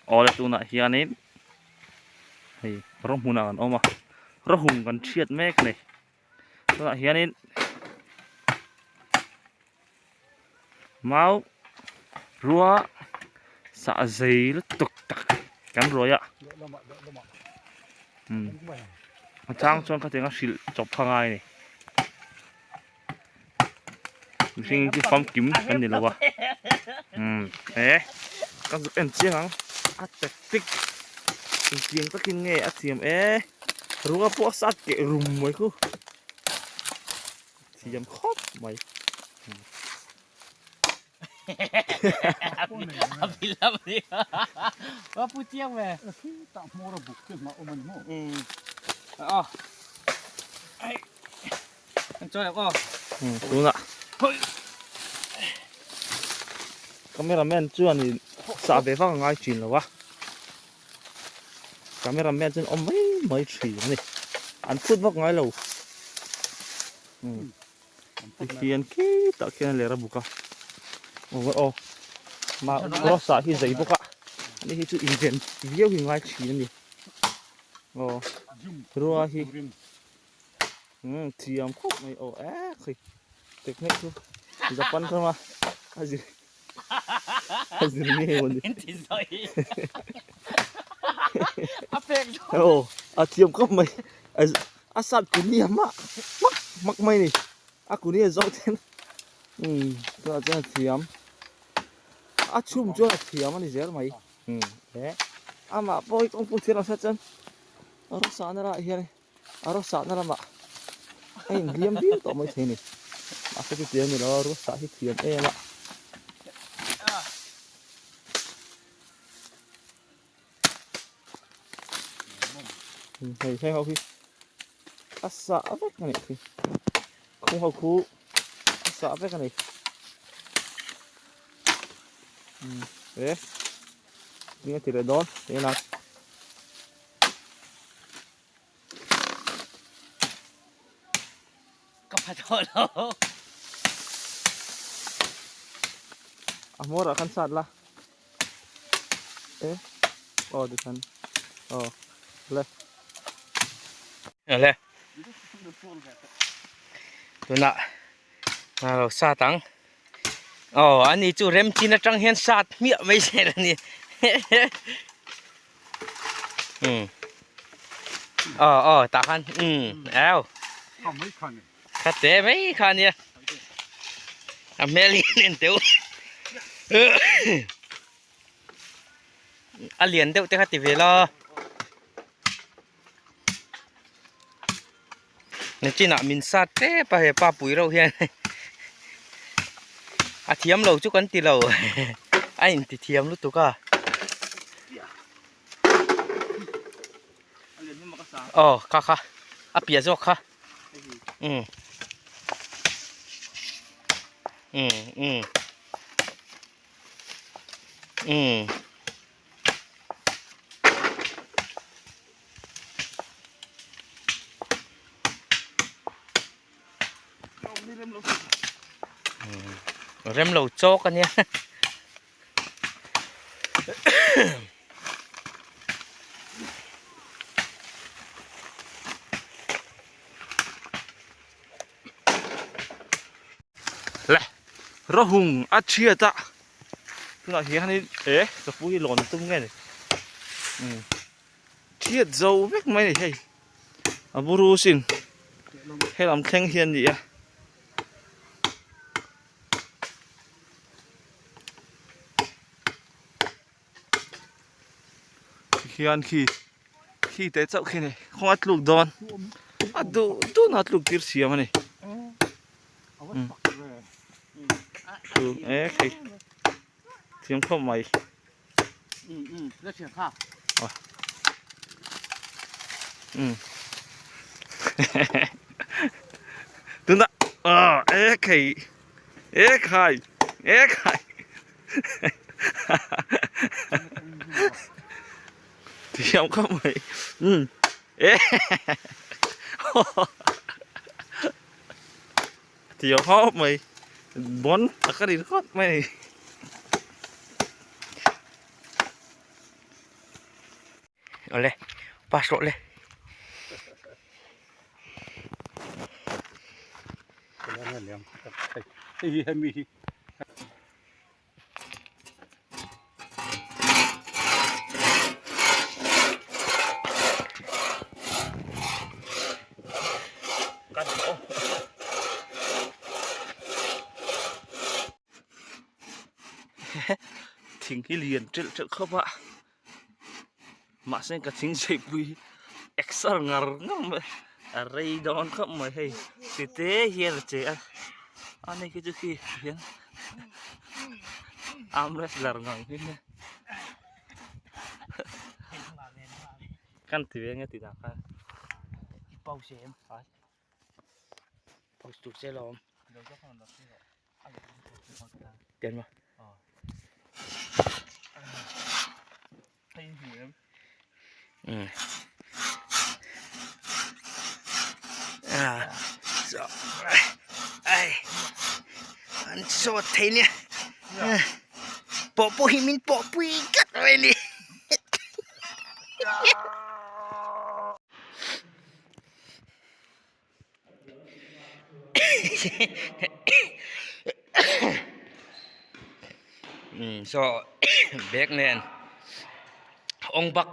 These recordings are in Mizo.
Awle tunah hianin hei rawng hmunah kan awm a rawhung kan thiat mek a ni tunah hianin mau rua sah zei lutuk tak kan ruai a umm a chang chuan khatiang a hrilh chawp kha ngai a ni. Mihring chu famkim kan ni lo a umm he ka zuk en chiang ang a tactic engtiang takin nge a thiam e rua pawh a sat keh rum mai khu thiam khawp mai. Tunah cameraman chuanin sah ve vak a ngai thin lo a cameraman chuan awm mai mai thin a ni an phut vak ngai lo. Tikhian khitah khian a ler a buk a aw aw mah cross ah hi zei bawk a ani hi chu inven viau hi ngai thin a ni aw rua hi umm thiam khawp mai aw ek hei technique chu Japan rama a zir a zir ngei maw ni aw a thiam khawp mai a sat kuni a mak mak mak mai ni a kuni a zawh ten umm tunah chuan a thiam a chhum chuan a thiam a ni zel mai umm he amah pawh hi kawngpui thiam ang hriat chuan a rawsahna lah hian a rawsahna lamah a inhliam viau tawh mai thei a ni mahse chuti a ni lo a rawsah hi thiam em a. Hei heng ho hi a sah vek a nih khi khung ho khu a sah vek a ni e tinge ti leh dawn eng a Ka pha tawh lo. A hmawr ah khan sat la. E aw tikhan aw le. Le. Tunah a lo sat ang. Aw ani chu rem chin atang hian sat hmiah mai zel a ni. Um aw aw tah khan um au kha te mai kha nia a hmel hi en teuh a lian deuh te kha ti ve la nachinah min sat tep a hepa pui reuh hian a thiam lo chu kan ti lo a inti thiam lutuk a aw kha kha a piah zawk kha um um um um. Rem lo chawk a nia. Le rawhung a chhiat a. Tunah hianin e ka pu hi lawn tum nge ni umm thiat zo vek mai a ni hei a buru sin helam thleng hian a ni a. Tikhian khi khi te chauh khi a ni khawnga tluk dawn a duh duh na tluk tir siam a ni. Chu e khi thiam khawp mai. Tuna e khai e khai e khai thiam khawp mai. E Thiam khawp mai bawn tak a ni khawp mai. Awle pass rawh le. Thing hi lian telh telh khawp a mahse ka thing zeipui hi exer ngar ngar mai a rei dawn khawp mai hei tite hian a che a a ni khi chu khi hian arm wrestler ngang hi nia kan ti ve nge ti dah khan i pause em pause tur che lawm Tiền mà. Ừ. À. So. Ai. An so thei nia. Pawh pawh hi min pawh pui tlat mai ni. Saw bag nen awng bak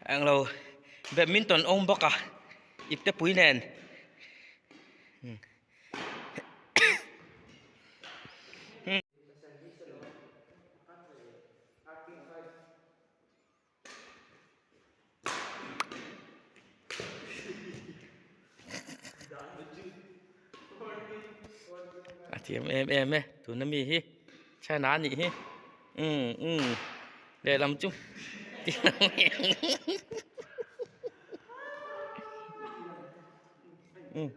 englo badminton awng bawk a ipte pui nen. A thiam em em e tuna mi hi china a nih hi umm umm lehlam chu umm.